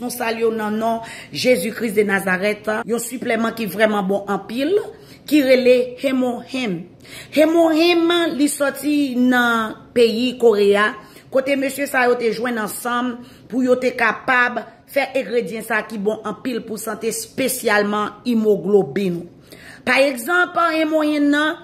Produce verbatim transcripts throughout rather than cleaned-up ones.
Nou salye w nan non Jezi Kris de Nazarèt. Yon sipleman ki vrèman bon anpil, ki rele Hemohim. Hemohim, li sòti nan peyi Koreya, kote mesye sa yo te jwenn ansanm pou yo te kapab fè engredyan sa ki bon anpil pou sante, espesyalman imoglobin ou. Pa egzanp, Hemohim nan,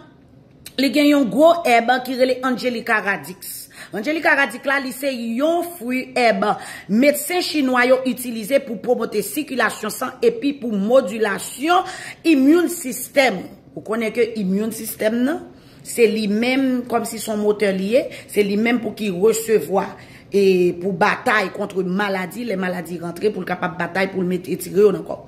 li gen yon gwo èb ki rele Angelica radix. Angelica radix la, li se yon fwi èb medsen chinwa yo itilize pou pwomote sikilasyon san epi pou modilasyon immune system. Ou konnen ke immune system nan, se li menm, kòmsi se yon motè li ye, se li menm pou ki resevwa e pou batay kont maladi, lè maladi rantre, pou l kapab batay, pou l met retire yo nan kò.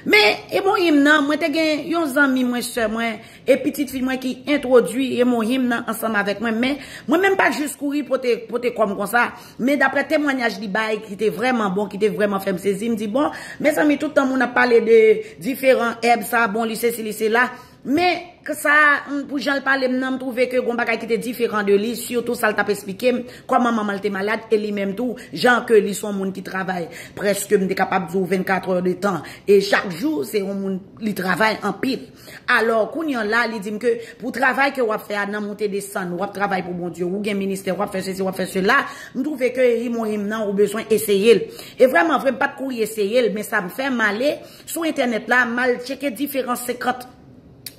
Men, Hemohim nan, mwen te gen yon zanmi mwen, sè mwen, e pitit fi mwen ki entwodui Hemohim nan ansanm avèk mwen. Men, mwen menm pa t jis kouri pote, pote kò m konsa. Men daprè temwanyaj li bay, ki te vrèman bon, ki te vrèman fè m sezi, m di, bon, mezanmi, tout tan moun ap pale de diferan èb sa, bon, li sesi, li sela. Men, sa, m, pou jan l pale m nan, m twouve ke gon bagay ki te diferan de li, sitou sa l t ap esplike m, kòman manman l te malad, e li menm tou, jan ke li se yon moun ki travay prèske, m te kapab di w, vennkat è de tan. E chak jou, se yon moun, li travay anpil. Alò, kounye a la, li di m ke pou travay ke w ap fè a nan moute desann, w ap travay pou Bondye, ou gen ministè, w ap fè sesi, w ap fè sela, m twouve ke Hemohim nan, ou bezwen eseye l. E vrèman vre, m pa t kouri eseye l, men sa m fè, m ale sou entènèt la, m al tcheke diferan senkant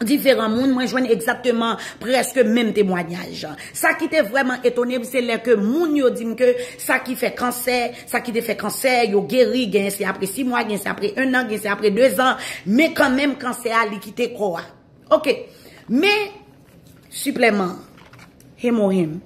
diferan moun, mwen jwenn egzakteman prèske menm temwanyaj. Sa ki te vrèman etone m, se lè ke moun yo di m ke sa ki fè kansè, sa ki te fè kansè, yo geri, genyen se apre sis mwa, genyen se apre en an, genyen se apre de zan, men kanmenm kansè a, li kite kò a. Oke, men sipleman Hemohim.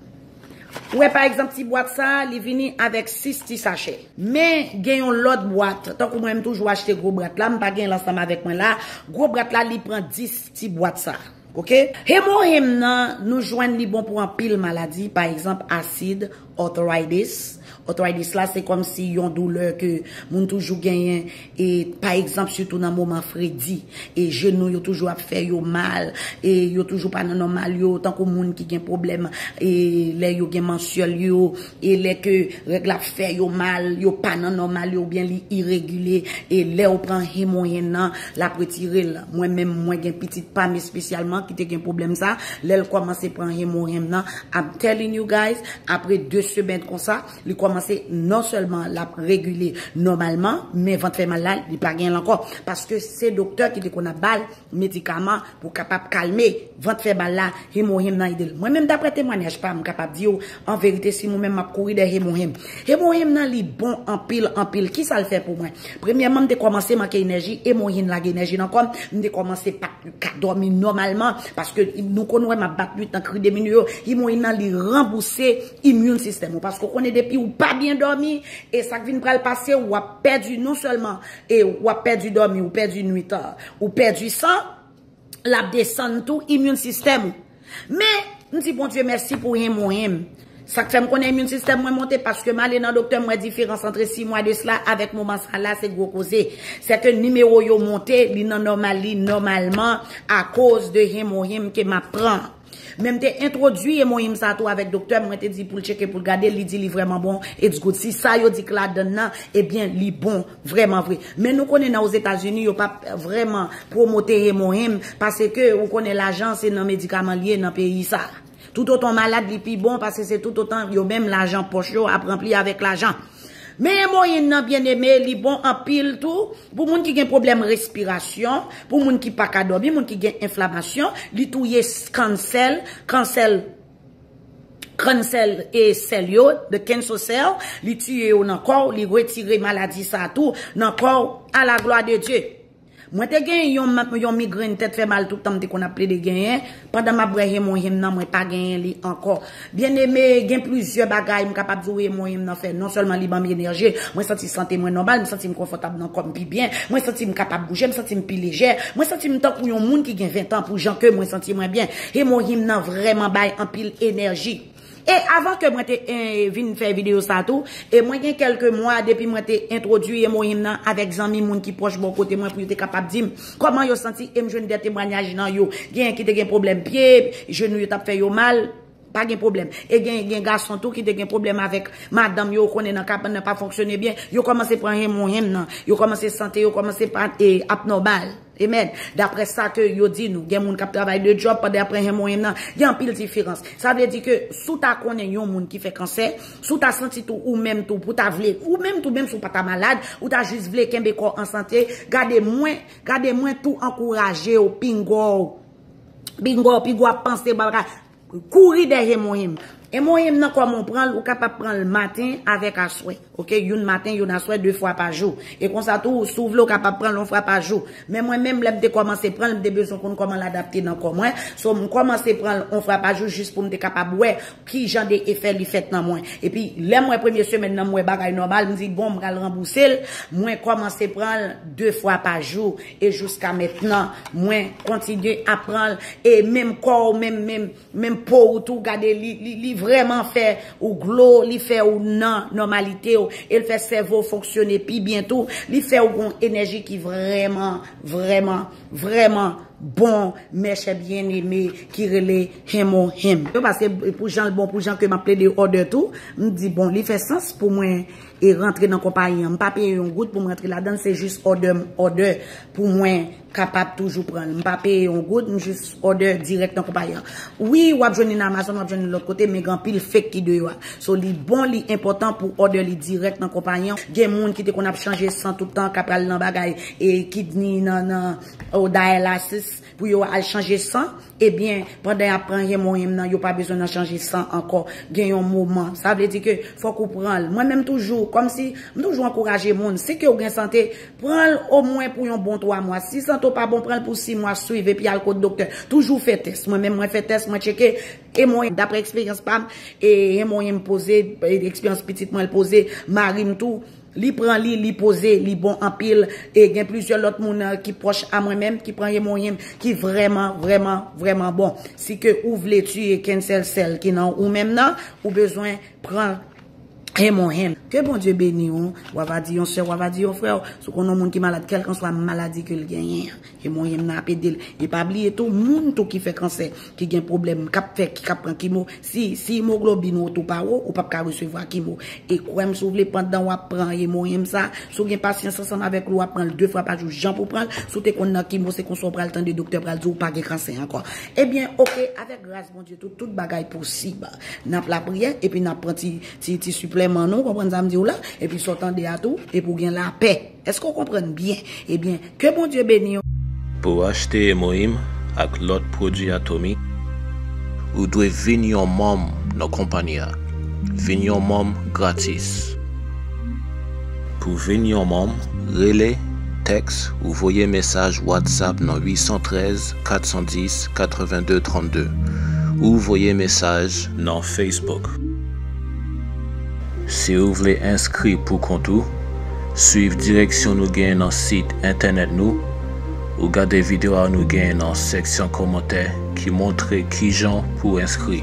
Ou wè, pa egzanp, ti bwat sa, li vini avèk sis ti sachè. Men gen yon lòt bwat, tankou mwen, m toujou achte gwo bwat la, m pa gen l ansanm avèk mwen la. Gwo bwat la, li pran dis ti bwat sa. Oke? Hemohim nan, nou jwenn li bon pou anpil maladi, pa egzanp, asid, arthritis. Arthritis la, se kòmsi yon doulè ke moun toujou genyen, e pa egzanp, sitou nan moman fredi, e jenou yo toujou ap fè yo mal, e yo toujou pa nan nòmal yo, tankou moun ki gen pwoblèm, e lè yo gen mansyèl yo, e lè ke règ la ap fè yo mal, yo pa nan nòmal yo, oubyen li iregilye, e lè ou pran Hemohim nan, l ap retire l. Mwen menm, mwen gen pitit pa m espesyalman ki te gen pwoblèm sa, lè l kòmanse pran Hemohim nan, I'm telling you guys, apre de semèn konsa, li kòmanse non sèlman l ap regile nòmalman, men vant fè mal la, li pa gen l ankò. Paske se doktè ki te konn ap ba l medikaman pou kapab kalme vant fè mal la, Hemohim nan ede l. Mwen menm, daprè temwanyaj pa m, m kapab di w, an verite, si mwen menm m ap kouri dèyè Hemohim. Hemohim nan, li bon anpil, anpil. Kisa l fè pou mwen? Premyèman, m te kòmanse manke enèji, Hemohim lage enèji nan kò m, m te kòmanse pa ka dòmi nòmalman, paske nou konn wè m ap bat nwit nan kri de minui yo, Hemohim nan, li ranbouse immune system ou, paske w konnen depi ou pa byen dòmi, e sa k vin pral pase, w ap pèdi non sèlman, e w ap pèdi dòmi, ou pèdi nwit, ou pèdi san, l ap desann tou immune system ou. Men, m di Bondye mèsi pou Hemohim. Sa k fè m konnen immune system mwen monte, paske m ale nan doktè, m wè diferans antre sis mwa de sela avèk moman sa la, se gwo koze. Se ke nimewo yo monte, li nan nòmal, li nòmalman, akoz de Hemohim ke m ap pran. Men m te entwodui Hemohim sa tou avèk doktè m, mwen te di pou l tcheke, pou l gade, li di li vrèman bon, it's good. Si sa yo di k ladann nan, ebyen, li bon, vrèman vre. Men nou konnen nan Ozetazini, yo p ap vrèman pwomote Hemohim, paske ou konnen lajan se nan medikaman l ye nan peyi sa. Toutotan w malad, li pi bon, paske se toutotan yo menm lajan pòch yo ap ranpli avèk lajan. Men Hemohim nan, byeneme, li bon anpil tou pou moun ki gen pwoblèm respirasyon, pou moun ki pa ka dòmi, moun ki gen enflamasyon, li touye s-, kansè, kansè, kansè e sèl yo, the cancer cell, li tiye yo nan kò w, li retire maladi sa tou nan kò w, à la gloire de Dieu. Mwen te gen yon, yon migrenn tèt fè mal tout tan m te konn ap plede genyen. Pandan m ap bwè Hemohim nan, mwen pa genyen li ankò. Byeneme, gen plizyè bagay m kapab di w Hemohim nan fè. Non sèlman li ban m enèji, mwen santi sante mwen nòmal, m santi m konfòtab nan kò m pi byen, mwen santi m kapab bouje, m santi m pi lejè, mwen santi m tankou yon moun ki gen ven tan pou jan ke mwen santi mwen byen. Hemohim nan vrèman bay anpil enèji. E avan ke mwen te, eh, vin fè videyo sa tou, e mwen gen kèlke mwa depi mwen te entwodui Hemohim nan avèk zanmi, moun ki pwòch bò kote mwen pou yo te kapab di m kòman yo santi, e m jwenn de temwanyaj nan yo. Genyen ki te gen pwoblèm pye, jenou yo t ap fè yo mal. Pa gen pwoblèm. E gen, gen gason tou ki te gen pwoblèm avèk madanm yo, ou konnen nan kabann nan pa fonksyone byen, yo kòmanse pran hemohèm nan, yo kòmanse sante yo kòmanse pa, e, ap nòmal. Amen. Daprè sa ke yo di nou, gen moun k ap travay de djòb pandan y ap pran hemohèm nan, gen anpil diferans. Sa vle di ke si w ta konnen yon moun ki fè kansè, si w ta santi tou ou menm tou, pou ta vle, ou menm tou, menm si w pa ta malad, ou ta jis vle kenbe kò w an sante, gade mwen, gade mwen tou ankouraje w, pinga w, pinga w, pinga w ap panse bagay. Kouri dèyè hemohèm. Hemohèm nan, kòman w pran l, ou kapab pran l maten avèk aswè. Oke, youn maten, youn aswè, de fwa pa jou. E konsa tou, si w vle, ou kapab pran l yon fwa pa jou. Men mwen menm, lè m te kòmanse pran l, m te bezwen konn kòman l adapte nan kò mwen. So, m kòmanse pran l yon fwa pa jou jis pou m te kapab wè ki jan de efè li fèt nan mwen. Epi, lè m wè premye semèn nan, m wè bagay nòmal, m di, bon, m pral ranbouse l. Mwen kòmanse pran l de fwa pa jou. E jiska mentnan, mwen kontinye ap pran l. E menm kò w, menm, menm, menm po w tou, gade li, li, li vrèman fè ou glo, li fè ou nan nòmalite w, e l fè sèvo w fonksyone pi byen tou, li fè ou gon enèji ki vrèman, vrèman, vrèman bon, mèchè byeneme, ki rele hemohèm. Yo pase pou jan l bon, pou jan ke m ap plede òdè tou, m di bon, li fè sans pou mwen e rantre nan konpayi an. M pa peye yon goud pou m rantre ladan l, se jis òdè m òdè pou mwen kapab toujou pran l. M pa peye yon goud, m jis òdè dirèk nan konpayi an. Wi, w ap jwenn li nan Amazon, w ap jwenn li lòt kote, men gen anpil fake ki deyò a. So, li bon, li enpòtan pou òdè li dirèk nan konpayi an. Gen moun ki te konn ap chanje san tout tan, k ap al nan bagay, e kidney nan, nan, o dialysis, pou yo al chanje san. Ebyen, pandan y ap pran hemohèm nan, yo pa bezwen nan chanje san ankò. Gen yon moman. Sa vle di ke fòk ou pran l. Mwen menm toujou, kòmsi, m toujou ankouraje moun. Si ke w gen sante, pran l omwen pou yon bon twa mwa. Si sante w pa bon, pran l pou sis mwa, swiv epi al kot doktè. Toujou fè tès. Mwen menm, mwen fè tès, mwen tcheke. E mwen, daprè eksperyans pa m, e, e mwen, m poze, e, eksperyans pitit mwen, l poze, mari m tou, li pran li, li poze, li bon anpil. E gen plizyè lòt moun, eh, ki pwòch a mwen menm, ki pran hemohèm, ki vrèman, vrèman, vrèman bon. Si ke ou vle tiye cancel cell ki nan ou menm nan, ou bezwen pran hemohèm. Ke Bondye beni w. W ava di yon sè, w ava di yon frè w. Si w konn yon moun ki malad, kèlkanswa maladi ke l genyen an, hemohèm nan ap ede l. E pa bliye tou, moun tou ki fè kansè, ki gen pwoblèm, k ap fè, ki, k ap pran kimo, si, si emoglobin ou tou pa wo, ou p ap ka resevwa kimo. E kwè m, si w vle, pandan w ap pran hemohèm sa, si w gen pasyans ansanm avèk li, w ap pran l de fwa pa jou, jan pou w pran l. Si w te konn nan kimo, se konsa w pral tande doktè pral di w pa gen kansè ankò. Ebyen, oke, avèk gras Bondye, tout, tout bagay posib. N ap lapriyè, epi n ap pran ti, ti, ti sipleman nou, konprann sa m di w la? Epi sa w tande a tou, epi w gen lapè. Èske w konprann byen? Ebyen, ke Bondye beni w. Pou w achte Emoim ak lòt pwodui Atomi, ou dwe vin yon manm nan konpayi a. Vin yon manm gratis. Pou vin yon manm, rele, tèks ou voye mesaj WhatsApp nan uit san trèz, kat san dis, katreven de, trannde, ou voye mesaj nan Facebook. Si w vle enskri pou kont ou, swiv direksyon nou gen nan sit entènèt nou, ou gade videyo a nou gen nan seksyon kòmantè ki montre kijan pou w enskri.